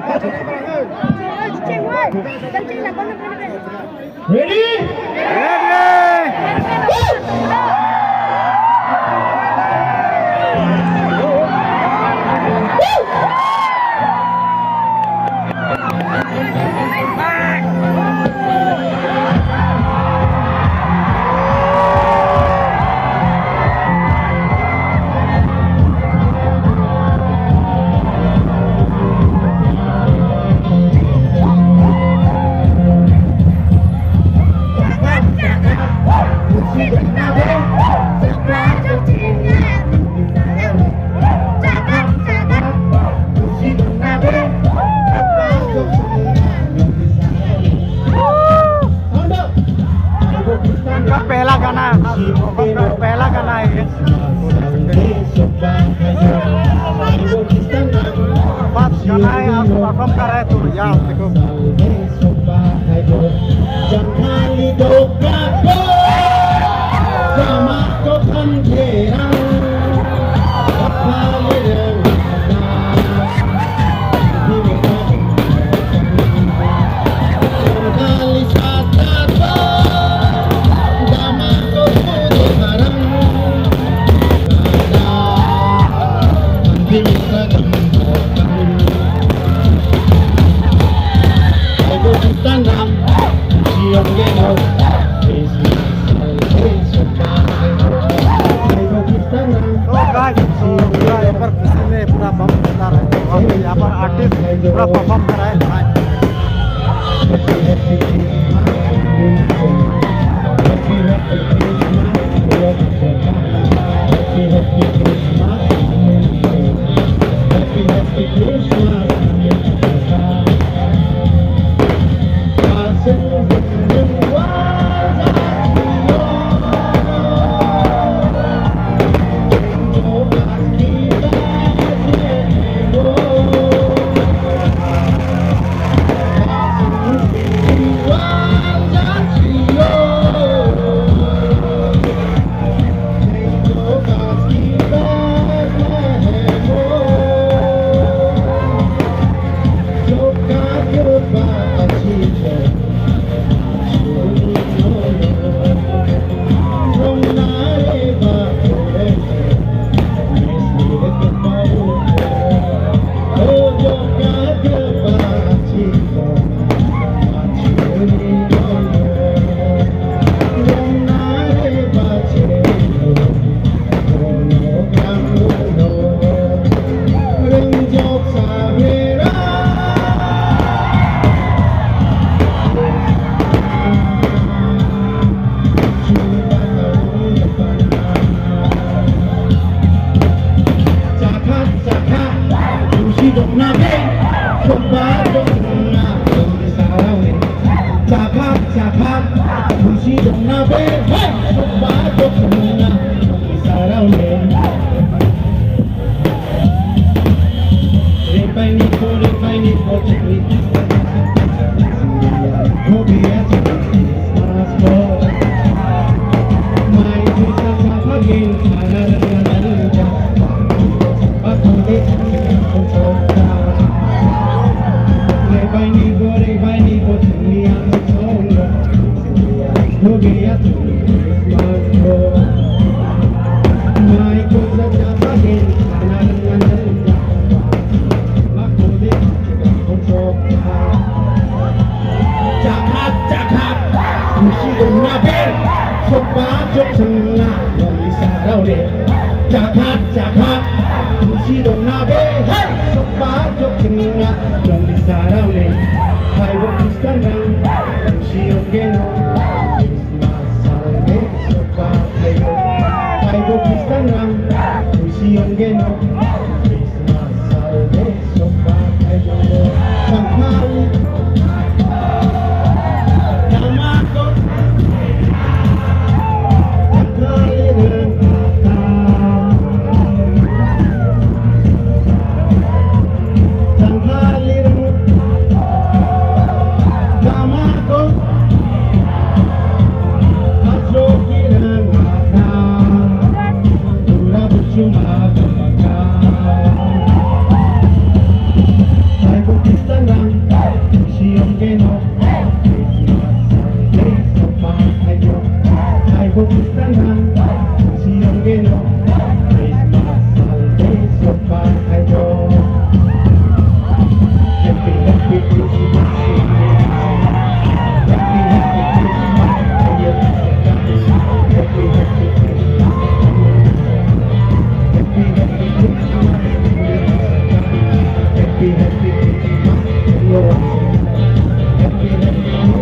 Ready? Ready! इनका पहला गाना है, पहला गाना है ये। फर्स्ट गाना है, आप परफॉर्म कर रहे हैं तो यार देखो। तो गाइस तो पूरा यहाँ पर खुशी में पूरा बम फूटा रहे हैं और यहाँ पर आर्टिस्ट पूरा परफॉर्म कर रहा है। Happy happy Christmas, happy happy Christmas,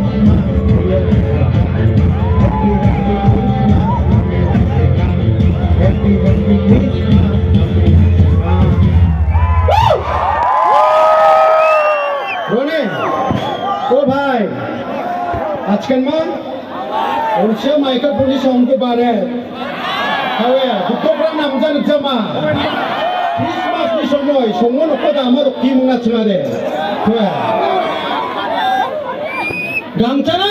happy happy Christmas, happy happy Christmas. Roni, ও ভাই, আজকাল মান ওরসে মাইক্রোফোননি সাউন্ডखौ बारे হাওয়ে দুঃখপ্রা নাম জানো জামা ক্রিসমাসনি সময় সঙ্গ নকদা আমার কি মুঙা ছিমারে গামছা।